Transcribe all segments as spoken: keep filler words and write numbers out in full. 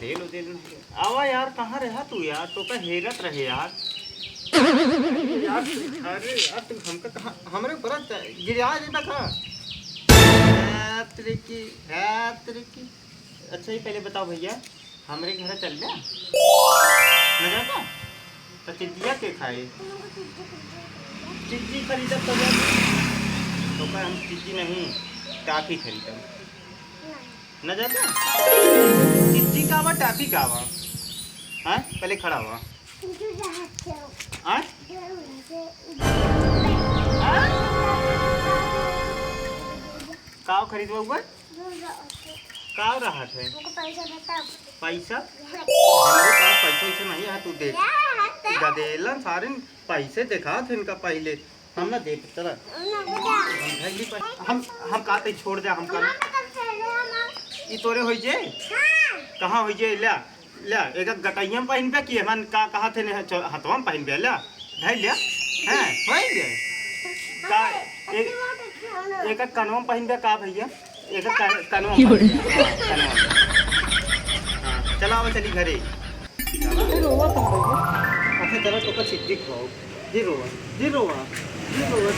तेल उल नहीं। आवा यार, कहाँ रहा तू यार? तोका हेरत रहे यार। यार, अरे यार, तू हमका कहाँ, हमरे ऊपर गिरा देबा का? हैत रे की, हैत रे की। अच्छा, ये पहले बताओ भैया, हमरे घर चल जा। न जाता? तो चिज्जिया के खाए? चिज्जी खरीदब तो जा। तो का हम चिज्जी नहीं, टाफी खरीदब। न जाता? चिज्जी का बा, टाफी का बा? हाँ? पहले खड़ा हुआ। हाँ? हाँ? का खरीदबा हुआ? का रहत है? हमको पैसा बताओ। पैसा? हाँ। हमरे पास पैसा वैसा नहीं है, तू देख। क्या है? गदेलन सारिन पैसे देखात है इनका पहले। हम ना देब, चला। ना, बेटा। हम धइली पर, हम, हम कहते छोड़ दे, हम हम कर। ना पकड़ से ले, हम ई तोरे होई जे? हाँ। कहाँ होई जे? ल्या, ल्या, एक गटैया में पहिनबे कि हमन का कहत है ने, च-, हथवा में पहिनबे, ल्या। धइ ल्या। हैं, होई जे? का, हाँ, एक, अच्छी बात है, हाँ ना। एक कनवा में पहिनबे का भैया? एक कन-, कनवा में पहिनबे। हाँ, कनवा में। हाँ, चला अब चली घरे। ये रोवा कहाँ भैया? अच्छा, चला तोका चिज्जी खवाओ। जी रोवा, जी रोवा, जी रोवा।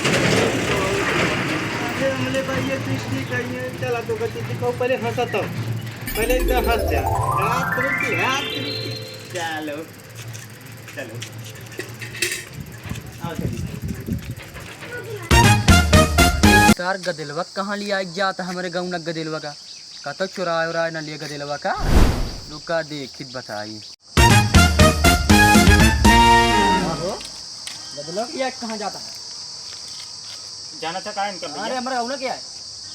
अरे हमले भाई ये दृष्टि कहिए, चला तोका चिज्जी खवाओ, पहले हंसा तब। पहले एकदम हंस जा। हाथ रुकी, हाथ रुकी। चलो। चलो। आओ चलिए। तार गदेलवा कहाँ लिया जात हमरे गाँव न गदेलवा का? कतो चुराए उराए न लिए गदेलवा का? रुका देखित बताई। आहो, गदेलवा का कहाँ जाता है? जाना था का इनका भैया? अरे हमरे गाँव न क्या है?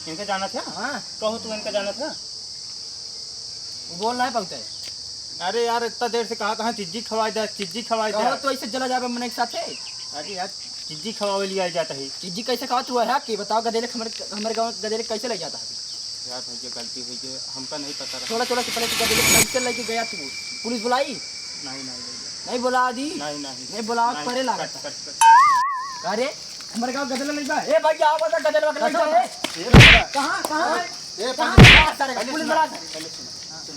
इनका जाना था? हाँ। कहो तू इनका जाना था? वो बोल ना है पाउते। अरे यार, इतना देर से कहा, कहाँ चिज्जी खवाए दे, चिज्जी खवाए दे। कहो तो ऐसे चला जाबे मने के साथे। अरे यार, चिज्जी खवावे लिया जाता है। चिज्जी कैसे खावा तू है कि बताओ, गदेले हमरे, हमरे गाँव गदेले कैसे ले जाता है? यार भैया, गलती हुई गई, हमका नहीं पता रहा। छोड़ा, छोड़ा, तू पहले तू गदेले कैसे लेके गया तू? पुलिस बुलाई? नहीं, नहीं भैया। नहीं बुला दी? नहीं, नहीं। नहीं बुला, नहीं, परे लागत कट, है। कट, कट। अरे, हमरे गाँव गदेले ले बा। ए भैया, आओ बता, गदेले ले बा। ए भैया। कहाँ, कहाँ है? ए, कहाँ पहले, है? सारे पहले पुलिस सुना, बुला। पहले सुना।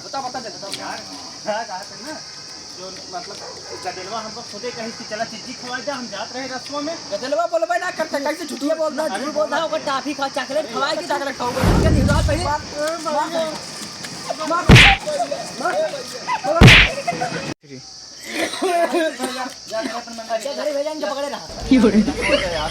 बता, बता दे, बता। यार, क्या कहा था ना, जो मतलब गदेलवा हमको खुदे कही कि चला चिज्जी खवाए दे, हम जात रहे रस्तवा में। गदेलवा बोलबे ना करता, कैसे झूठिया बोलता? अरे झूठ बोलता है, ओकर टाफी खा, चॉकलेट खवाए कि चॉकलेट खाओगे? क्या नहीं, रात पहले मार, मार, मार, मार। जा, जा, जा, घरे भेजा, इनके पकड़े रहा। छोड़ दे यार,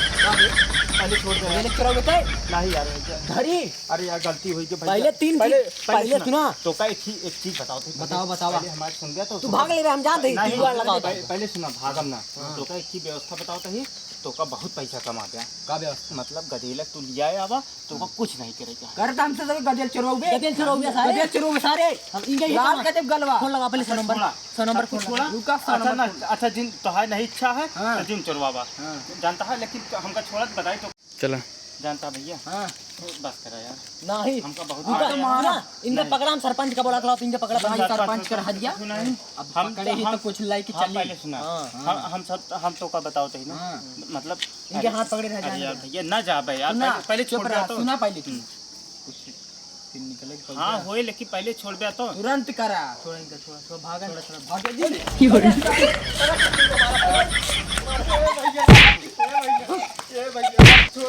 पहले छोड़ दे यार। पहले चुराओ बेटे। नहीं यार, भैया। धरी। अरे यार, गलती हुई कि भैया। पहले तीन पहले, चीज, पहले पहले सुना। सुना। तो का एक ही, एक चीज बताओ थे। बताओ, बताओ। पहले हमारे सुन गया तो तू भाग ले रहे, हम जानते हैं, नहीं, तू गाड़ लगाओ पहले, तो। पहले सुना, भागम ना। हाँ। तो का एक ही व्यवस्था बताओ तो ही, तो का बहुत पैसा कमा गया। का व्यवस्था? मतलब गदेलक तू लिया आवा, तो का कुछ नहीं करेगा। कर तो हमसे सब गदेल चुराओगे। गदेल चुराओगे सारे। गदेल चुराओगे सारे। हम इनके ही लाल कमा। गदेल गलवा। फोन लगा पहले सौ नंबर। छोड़ा। सौ नंबर अच्छा, फोन छोड़ा। लगा। रुका, सौ अच्छा, नंबर ना, फोन लगा। अच्छा, जिन तो है नहीं इच्छा है, हाँ। तो जिन चुरवावा। हाँ। जानता है, लेकिन तो हमका छोड़ा तो बताई तो। चला। जानता भैया। हाँ। बस करा यार। नहीं। हमका बहुत इनका, मारा। इनका नहीं। पकड़ा हम सरपंच का बोला, इनका पकड़ा नहीं, सरपंच सरपंच का रहा दिया। नहीं। अब हम पकड़े तो ही तो हम कुछ लाई के हाँ, चली। पहले सुना। हाँ, हम, हाँ। हम सब, हम तो का बताओ तो ही ना। हाँ। मतलब इनके अरे, हाथ पकड़े रह अरे जाने यार दे। भैया, ना जा बे यार, सुना, पहले, पहले चुप छोड़ रहा, दे तो। सुना पहले तू। हम्म। कुछ फिर निकले के हाँ, पहले। होए, लेकिन पहले छोड़ दे तो। तुरंत करा। छोड़ इनका, छोड़, छोड़, भागा। छोड़, छोड़, भागे जी। की हो रही?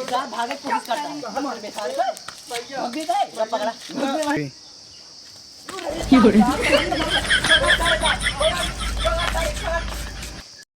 जा, भागे कोशिश करता है। हमारे बेचारे को। भाग गए, जा पकड़ा। की हो रही?